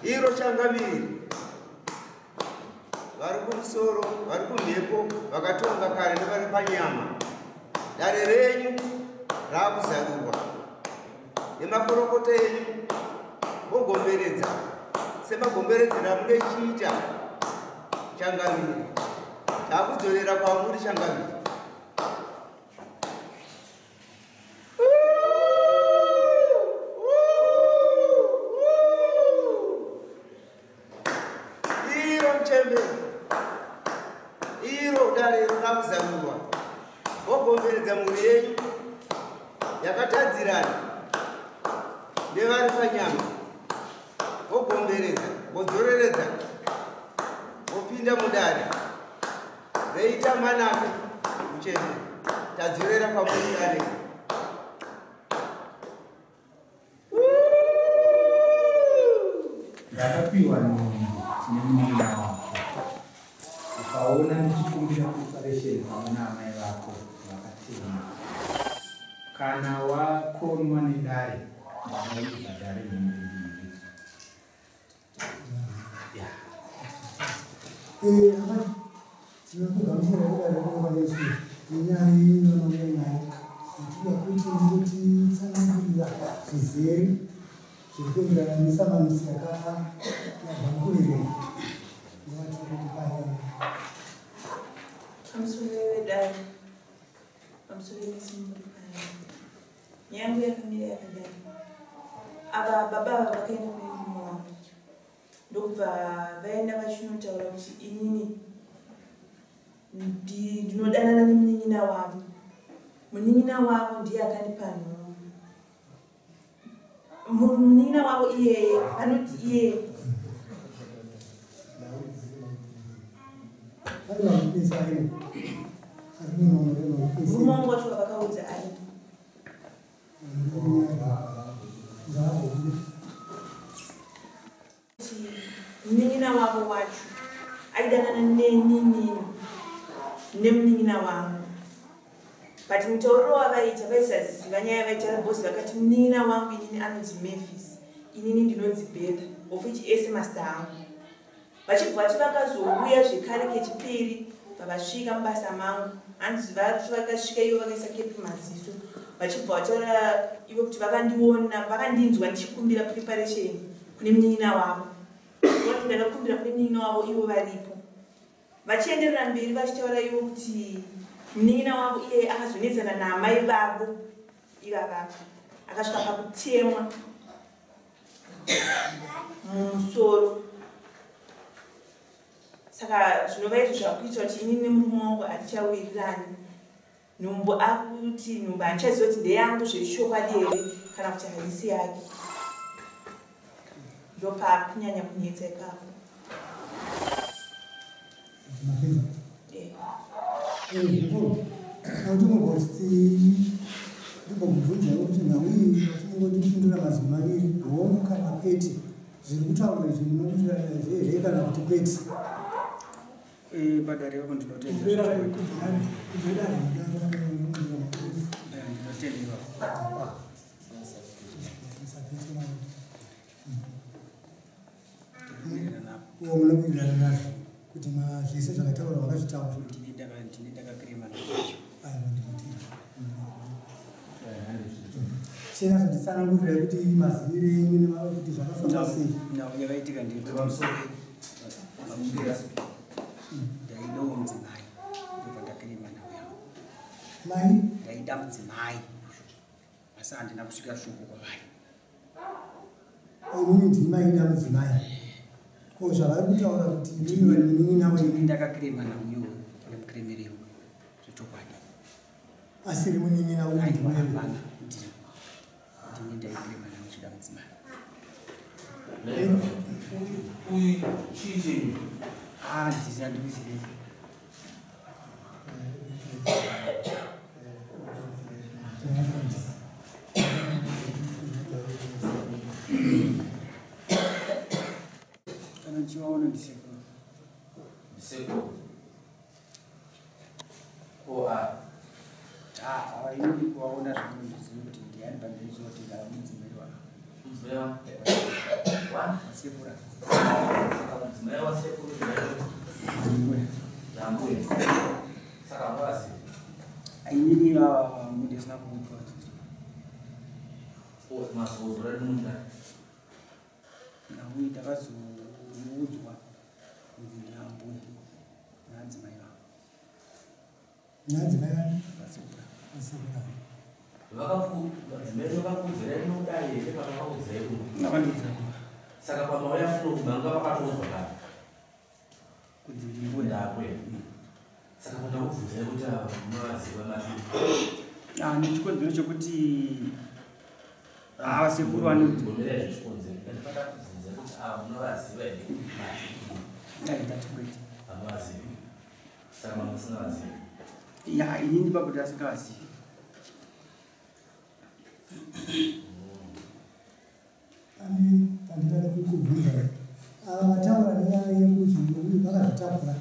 Iro changamire vari kumusoro, vari kumhepo, vakatonga kare nevari panyama. Dare renyu raakuzarurwa nemakorokota enyu vogomberedza semagomberedzero amunochiita changamire. Taakudzorera kwamuri changamire. Iro dare rakuzarurwa vogomberedza mhuri yenyu yakatadzirana nevari panyama, vogomberedza vodzoreredza vopinda mudare reita manake muchembere. Tadzorera kwamuri dare. Ndakapiwa nhumbu nemunin'ina wako, ukaona ndichikumbira preparation pamwe naamai vako vakatema. Kana wakonwa nedare, ndada ubhadhare nhumbu mbiri. Tinokugamuchira kudare kunovanesu nenyaya yenyu yamauya nayo, tinoda kuti mungotitsanangurira zvizere zviri kuenderana nesamanisi yakabva mukuverenga nevatiri kupaya. Pamusoro wedare, pamusoro wemese muri paya, nyaya yangu yakamira yakadai. Ava baba ava vakaenda kune murume wangu, ndokubva vaenda vachinotaura kuti inini ndinodanana nemunin'ina wavo. Munin'ina wavo ndiye akanipa nhumbu. Munin'ina wavo iyeye anoti iye Ari mapurisa arimo, ari munomo remapurisa. Murume wangu wacho vavakaudza aripo. Ngaabude. Kuti munin'ina wavo wacho aidanana neninini nemunin'ina wangu, but mutauriro wavaita vaisaziva nyaya yavaitaura, because vakati munin'ina wangu inini anonzi Mavis, inini ndinonzi Betha, of which ese masita angu. Vachibva vati vakazouya zvekare kechipiri, vavasvika mubasa mangu, hanzi vakasvika ivo vakaisa kepi maziso, vachibva vataura ivo kuti vakandiona, vakandinzwa ndichikumbira preparation kune munin'ina wavo. Vati ndakakumbira kune munin'ina wavo ivo varipo. Vachienderera mberi vachitaura ivo kuti munin'ina wavo iyeye akazonetsana naamai vavo ivavavo, akasvika pakutemwa mumusoro. Saka zvinova izvo zvakuita kuti inini nemurume wangu hatichawirirani. Nhumbu akuti nhumbu handichaziva kuti ndeyangu zvechokwadi here kana kuti haisi yake. Ndopakunyanya kunetsa ipapo. Mapedza? Eh. Kuti mugoti ndimbomubvunzaiwo kuti nhau iyi tinongotipindura mazwi maviri, hongu kana kwete. Zviri kutaurwa izvi munowirirana nazvo here kana kuti kwete? Padare ipapo ndinotenda. Kubvera. Ndinotenda ipapo. Ndinowirirana napo. Munowirirana nazvo kuti zvese zvakataurwa vakazvitaura? Ndine ndakakirema nazvo. Aiwa, ndinotenda. Chinyatsonditsanangurirai kuti maziviro enyu kuti zvakafamba sei. Nhau yakaitika ndeyekuti ndaidawo mudzimai, ndobva ndakirema nhau yangu. Mai? Ndaida mudzimai, asi handina kusvika shoko kwavari. Inini ndini maida mudzimai? Ko zvavari kutaura kuti inini munin'ina wenyu? Ndini ndakakirema nhau iyoyo nemukiremerewo zvechokwadi. Asiri munin'ina uyu Aiwa, ndiwe. Hapana, ndini ndini ndaikirema namuchida mudzimai. Uyu chii chenyu? Ah, ndisi handikuzive. Kana ndichivaona ndisekuru. Ndisekuru. Ko a Ah, ava inini kuvaona zvangu ndizive kuti ndiani pandaiziva kuti ndava mudzimai wa mudzimai wa wa wasekura. Saka mudzimai wasekuru Ndimbuya. Ndambuya. Saka muvazivi? Inini ava ndisina kuudzwa. Ko mazozora rimunda? Nauyi ndakazoudzwa kunzi ndiambuya naadzimai vavo. Naadzimai vani? Vasekura. Vasekura. Vadzimai vakakuudzirai munodai here kana vakakuudzirai kuno? Vakandiudza kuno. Saka pamauya kuno manga vakatozwa kare? Kunzi ndimbuya. Ndambuya. Saka pandakubvunzai kuti ava munovaziva mati? Ah, nechikonzero chekuti ava sekuru vane Gomerai zvechikonzero. Ndati pandakubvunzai kuti ava munovaziva here mati? Dai ndati kwete. Hamuvazivi. Saka manga musingavazivi? Ya, inini papo ndasingavazivi. Pane pandingada kukubvunza. Ava vataura nenyaya yekuti uyu vakazvitakura.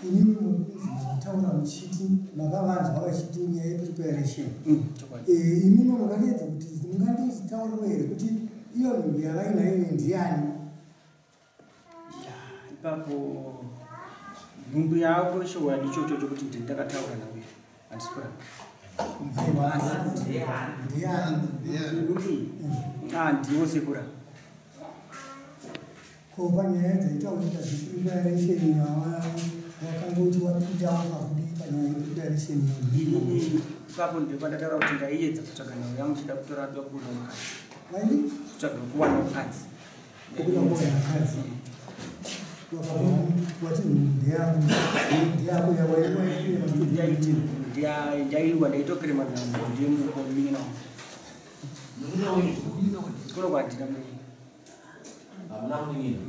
Inini muri kunzi makataura muchiti makavanzwa vachiti nyaya yepreparation. Imimi mungadiedza kuti munganditauriwo here kuti iyo nhumbu yavainayo ndiani? Ya, ipapo nhumbu yavo chokwadi ichocho chokuti ndini ndakataura nawe handisi kuramba. Ndiani? Nhumbu iyi? Ah, ndiwo sekura. Ko panyaya dzaitaurika dzepreparation wakangoti wapindawo pakudii panyaya yepreparation? Inini ipapo ndipo pandataura kuti ndaiedza kutsvaga nhau yangu ndichida kutora kuda kuona mukadzi. Waidi? Kutsvaga kuwana mukadzi. Kuda kuwana mukadzi. Wakabva wati ndeyangu, ndeyako yawairema. Ndaiwa ndaitokirema nhau ndiye munin'ina wangu. Munin'ina wenyu? Kuno kwandina munin'ina. Hamuna munin'ina.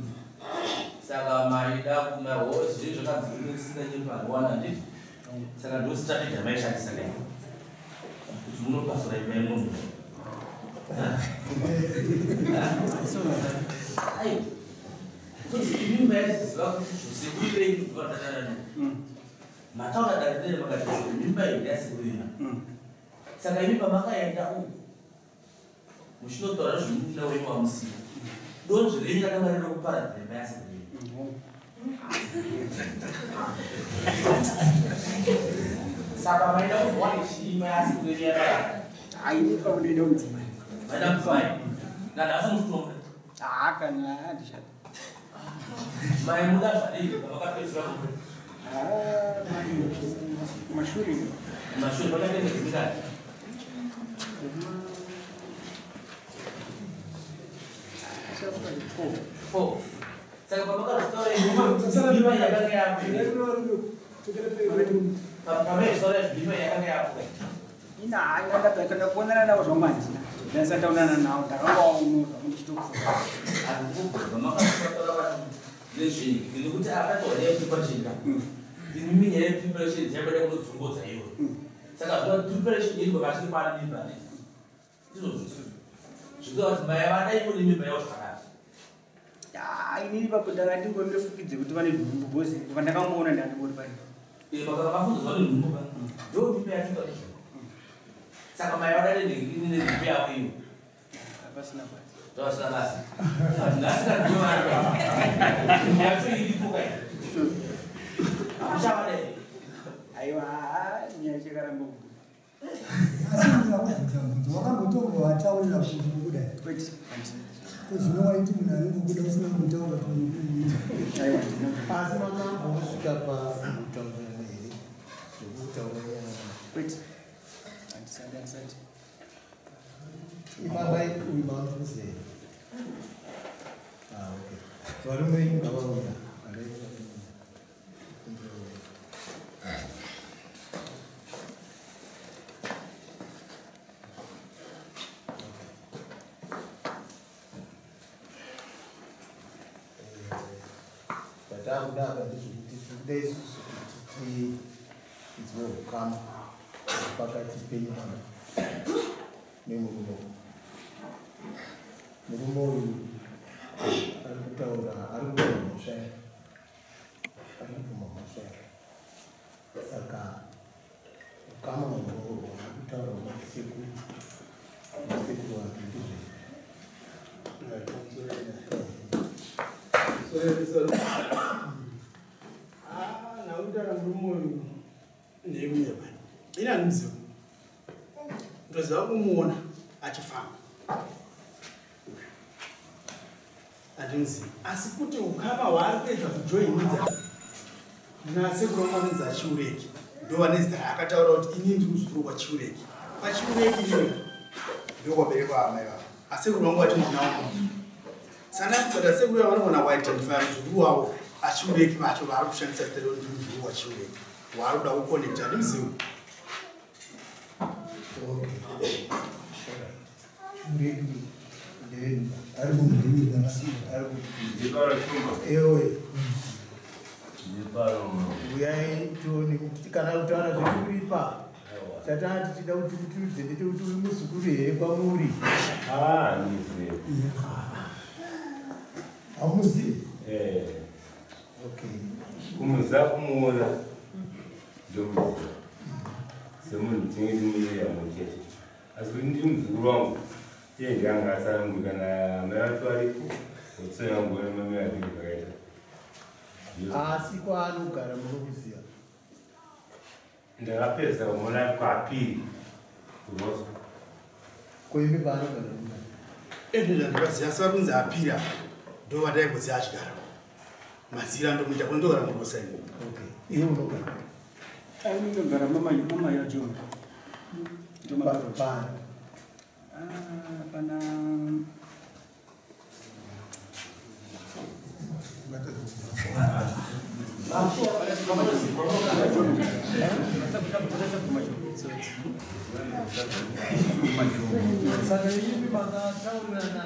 Saka maida kumahozvi zvakanzi risina nyimba anowana handiti? Saka ndo strategy yamaishandisa kai kuti munopasura imba yemunhu. Ai, kuti imimi maiziva kuti zvosekuru venyu vadanana, mataura dare nere makati zvo mimba iyi ndeyasekuru venyu. Saka imi pamakaenda uku muchinotaura zvemunin'ina wenyu wamusina, donzvo renyu rakanga riri rekuparadzira imba yasekuru venyu. Saka maida kuzowana chii imba yasekuru venyu yaparara? Ai, ipapo ndoida mudzimai. Maida mudzimai? Nanhasi muchitonga? Ah, kana handishati. Mai muda zvadii pamakapedzisira kuda? Ah, mashure. Mashure pakaita mwedzi mingani? 4. Saka pamakazotaura imba yakanga yapo. Pamaizitaura imba yakanga yapo. Ina hayi ndakabva kuonana navo zvangu handina. Ndasati ndaonana navo ndakangawaona zvangu ndichitopfuura. Pamakazotaura nezvinhu nekuti akataura yepreparation ka. Imimi nyaya yepreparation dziyabada kunodzungodza iwe. Saka zvino preparation iri pakati pane mimba ne. Ndizvo zvinoreva kuti mai vada ivo nemimba yavo zvakanaka. Ya, inini ipapo ndanga ndingori ndofukidze kuti vane nhumbu because pandakangoona ndandingori pari. Makanga mafunzwa vane nhumbu ka. Ndo mimba yacho ka izvo. Saka mai vada nenhumbu yavo iyo. Hapasina basa. Hapasina basa. Nhasi kandiyo vari pa. Yacho iripo kai. Hamuchavada here? Aiwa, nyaya yakaramba kubuda. Asi ndakubvunza mubvunzo, wakambotombo kuti ndinokuda here? Kwete, handina. Ko zvino waiti munhu anongobuda usina kumutaura kuti unokuda? Aiwa, handina. Asi makambosvika pakutaurirana here? Zvekutaura nyaya. Kwete. Handisati, handisati. Ipapa uyu mamukuziva here? Ah, okay. Varume venyu ngavauya. Zvatakuda apa ndezvekuti tikuda isusu kuti tidzwe ukama pakati penyu nemurume. Murume uyu ari kutaura, ari kubvuma mhosva yake, ari kubvuma mhosva yake. Saka ukama hwaari kutaura hwasekuru nasekuru wake ndizvo. Nautaura murume uyu ndeyekunyeba. Ini handimuziva, ndoziva kumuona achifamba, handimuzivi. Asi kuti ukama hwaari kuedza kujoinidza nasekuru vangu vanonzi aChiureki, ndova nezita raakataura kuti ini ndiri muzukuru kwaChiureki. KwaChiureki iyoyo ndokwaberekwa amai vavo, asekuru vangu vacho ndinawo munhu. Saka ndakubata sekuru ava vanogona kuidentifya muzukuru wavo aChiureki vacho vaari kushandisa zita rekuti ndiri muzukuru waChiureki waari kuda kuconnecta, handimuzivi. Ari ewe uyai tione kuti kana kutaura zvekuripa chatanga tichida kuti tiudze ndechekuti uri muzukuru here kwamuri. Hamuzivi? Okay. Kumuziva kumuona ndomuziva semunhu tinenge timuiya muchete, asi kuti ndiri muzukuru wangu iye ndianga asananguri kana amai vacho varipo otsanangura mamai vazvinhu zvakaita. Asi kwaanogara munokuziva? Ndakapedza kumuona kwapiri kurosa. Koimi paanogara? Ezvo asi vari kunzi apiri apa ndo vandaimboziva achigara mazira ndomuita kune ndogara murosa ini. Okay. Iwe unogara? Unogara mama yaJohn. Pari? Pana Saka imi makataurirana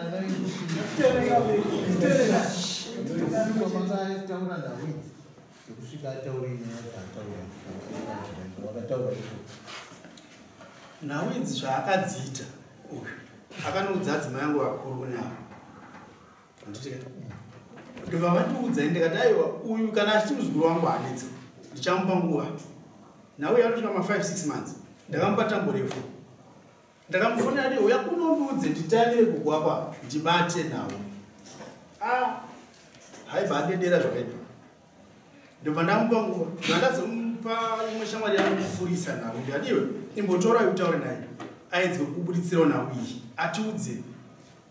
makataura naWidzi yekusvika ataure nyaya dzaataura wakataura nhau idzi zvaakadziita uyu akanoudza adzimai angu vakuru navo, handiti? Ndobva vandiudza, ndikati aiwa, uyu kana achiti muzukuru wangu hanetsa, ndichamupa nguva. Nhau yanosvika ma5 6 months, ndakamupa tambo refu, ndakamufonera ndi uya kunondiudze nditangire kugwakwa ndibate nhau. Haibva adedera zvakaipa. Ndobva ndamupa nguva, ndandazomupa imwe shamwari yangu kufurisa nhau, ndikati iwe imbotora utaure naye aedzwe kubuditsirawo nhau iyi, atiudze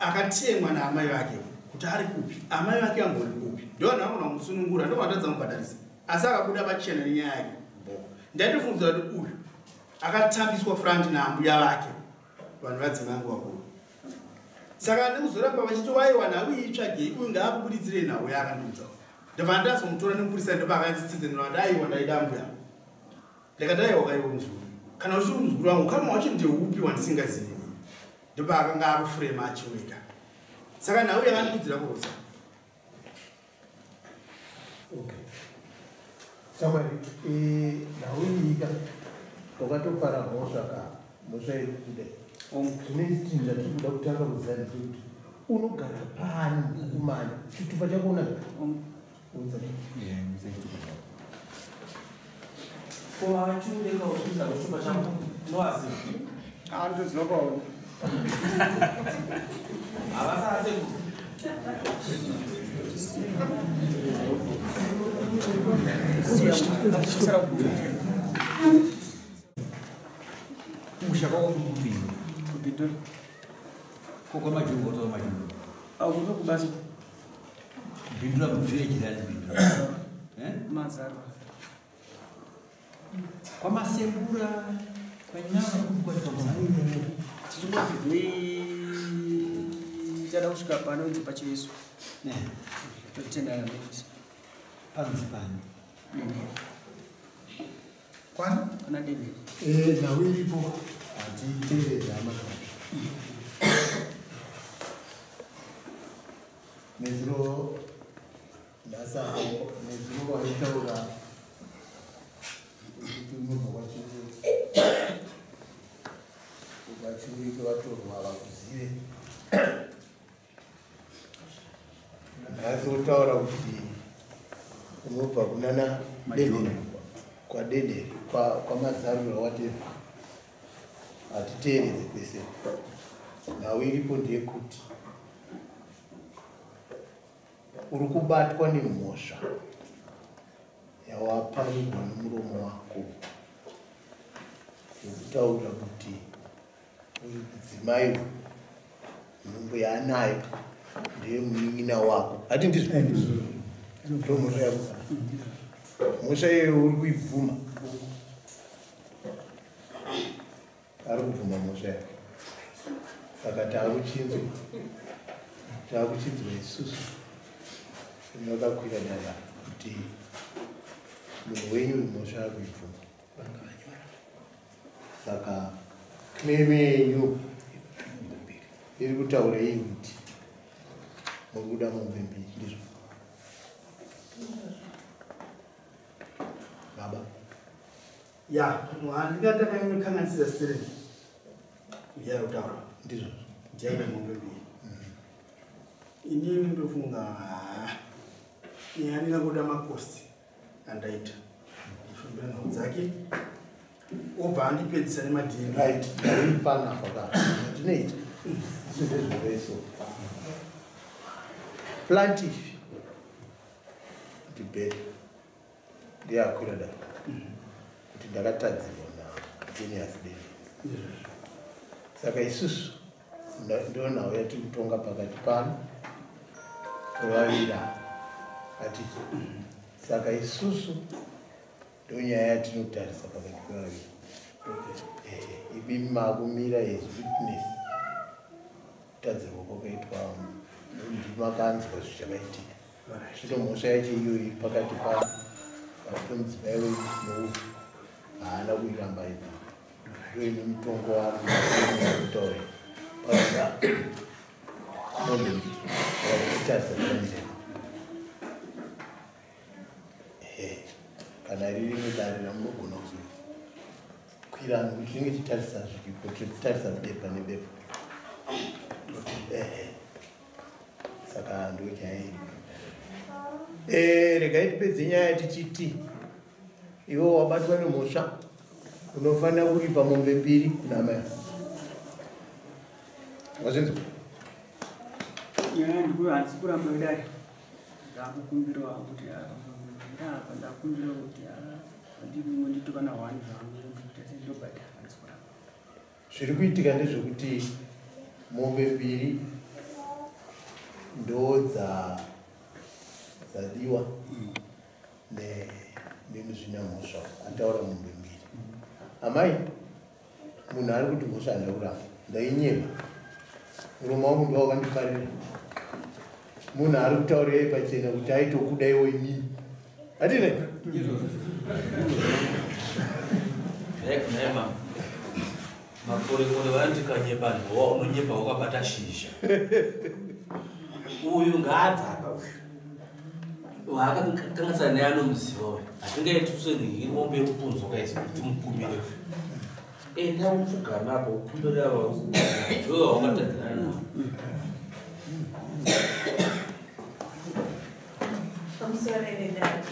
akatemwa naamai vake kuti ari kupi, amai vake angori kupi. Ndo vanhu vangona kumusunungura, ndo vatadza mubhadharisa, asi akabuda pachena nenyaya yake. Ndaitofungidzira kuti uyu akatambiswa front naambuya vake, vanhu vadzimai vangu vakuru. Saka nekuzoramba vachiti waiwa nhau iyi itsvagei, uyu ngaakubuditsirei nhau yaakandiudza. Ndobva ndazomutora nemupurisa, ndobva akanditsidzira ndaiwa ndaida ambuya. Ndakati aiwa kaiwe muzukuru, kana uchiri muzukuru wangu kama wacho ndeupi wandisingazivi. Ndobva akanga akufurema achiweka. Saka nhau yakandiudzira kurosa. Okay. Shamwari, nhau iyi ka wakatopara mhosva ka, mhosva iri kubuda. Zvine chinhu chatiri kuda kutanga kuziva ndechekuti unogara pani kumanya chitupa chako unacho? Udza. Ko vachiureka uchidza kuchitupa changu ndowaziva? Andoziva kwaona. Havasara sekuru. Kumusha kwako kupi? Kupindura. Ko kwamajungu otora majungu? Au kubasa. Bindura village rani Bindura. Mazarwa. Kwamasembura kwanyama kukwati. Tichingoti tada kusvika panonzi pachiveso. Totenda nekuti Panonzi pani? Dendere. Kwani? Pana Dendere. Nhau iripo hatitevedza hama. Nezuro Nhasi nezuro waitaura kuti unobva kwaChiruike vatorwa vakuzive. Nhasi wotaura kuti unobva kunana Dendere, kwaDendere, kwaMazarura whatever. Hatiteeredze kwese. Nhau iripo ndeyekuti uri kubatwa nemhosva yawaparirwa nomuromo wako yekutaura kuti uyu mudzimai nhumbu yaanayo ndeyemunin'ina wako. Hati ndizvo? Ndo mhosva yako. Mhosva iyoyo uri kuibvuma. Ari kubvuma mhosva yake. Saka taakuchinzwa isusu inokakwira dara kuti munhu wenyu mhosva akuibvuma. Saka claim yenyu iri kutaura iyi kuti muri kuda mombe mbiri, ndizvo baba? Ya, handingatakakanganisira stereki ndiyari kutaura ndizvo ndiyaida mombe mbiri. Inini ndofunga nyaya ndingangoda makosti andaita ndifambira nhau dzake obva andipedzisa nemadhini. Right, panapa ka tinoita izvo ndezvoreso plaintiff ndibheri ndiyakwira dare kuti ndakatadzirwa naGenius Dendere. Saka isusu ndo nhau yatiri kutonga pakati pano pevaviri ati. Saka isusu ndo nyaya yatinotarisa pakati pevaviri. Imi makumira as witness kutadzirwa kwakaitwa ndimakanzwa zvichakaitika. Zvino mhosva yacho iyoyi pakati pemudzimai wenyu nouyu haana kuiramba ibva. Ndo ine mutongo wari kutaura pakuda mombe mbiri vakatarisa pamutemo. Kana riri mudare ramunogona kuzokwirana kuti tinenge tichitarisa zviripo, tichitarisa bepa nebepa. Saka ndo nyaya iripo. Regai tipedze nyaya tichiti iwe wabatwa nemhosva unofanira kuripa mombe mbiri kuna amai. Wazvinzwa? Nyaya ndikuyo handisi kuramba kudai. Ndakukumbirawo kuti ndapa ndakumbirawo kuti ndindito kana 1 zvangu kuti ndobhadhara handisi kuramba. Zviri kuitika ndezvekuti mombe mbiri ndo dzadiwa nemuzvinamhosva ataura mombe mbiri. Amai, munhu ari kuti mhosva handina kuramba, ndainyema. Muromo wangu ndo wakandiparira. Munhu ari kutaurira pachena kuti aitokuda iwo inini. Hatine? Naye makore kore vanoti kanyepa nhowa unonyepa wakabata shizha. Uyu ngaadzaka uyu. Waakakanganisana naye anomuziva uyu. Hatingaiti tuseni mombe yekupunzwa kaisi kuti timukumbire. Enda upfugama apo ukumbire ava ndiwe wakatadzirana navo. Pamusoro vedare.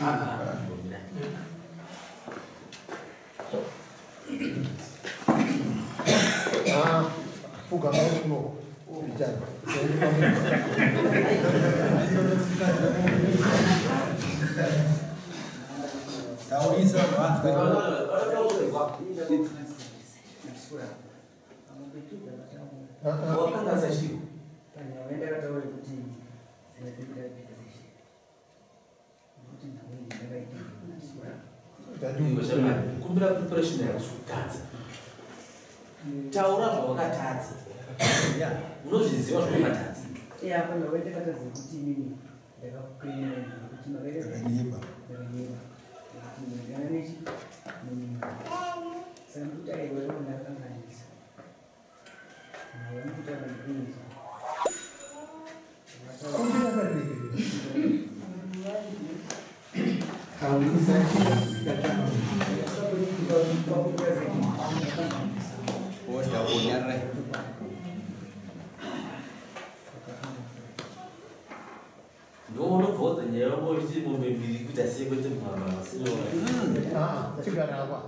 Pfugama kuno bichana. Taurisa vanzwe. Wakanganisa chii? Ndakataura kuti Kumbira preparation yakutadza. Taura zvawakatadza. Unozviziva zvawakatadza. Ya, pana ndakatadza kuti inini ndakakukwenya kuti makaita Ndakanyeba. Ndakanyeba. Kuti ndakana nechi saka ndikuti aiwa iwe ndakakanganisa. Ndikuti apa ndikuinzwa. Kumbira paregerero. Ndonobvodza nyaya yangu ichiti mombe mbiri kuita sei kwete mhamba vasino. Chigara apa.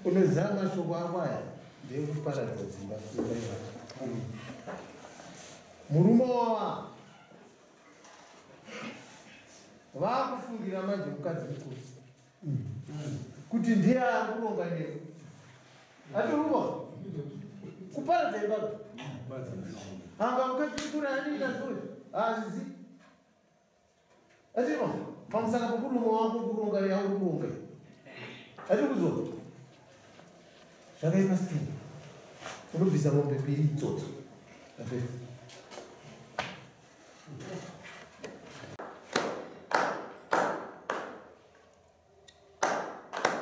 Unoziva mashoko ako aya ndeyekuparadza dzimba. Murume wava vakufungira manje mukadzi mukuru kuti ndiye ari kuronga newe. Atiruva kuparadza imba. Anga mukadzi mukuru andiita zvoyo hazvizi. Atiruva pamusaka pomurume wako kuronga yauri kuronga. Atikuzwa zvakaipa sitini unobvisa mombe mbiri idzodzo.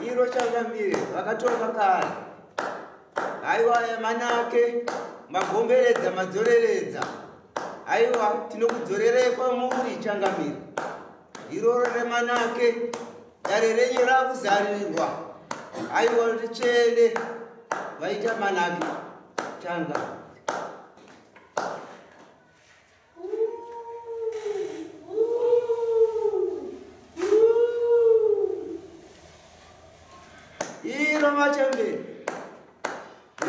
Iro changamire vakatonga kare. Haiwa manake magomberedza madzoreredza. Haiwa tinokudzorerei kwamuri changamire. Iroro remanake dare renyu rakuzarirwa. Haiwa ritsvene vaita manake changa. Iro machembere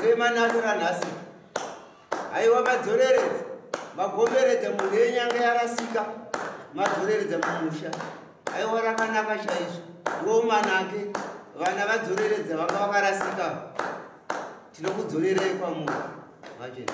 remanake ranhasi. Haiwa madzoreredza magomberedza mhuri yenyu yanga yarasika madzoreredza mumusha. Haiwa rakanaka chaizvo ndiwo manake vana vadzoreredza vanga vakarasika. Tinokudzorerei kwamuri vachena.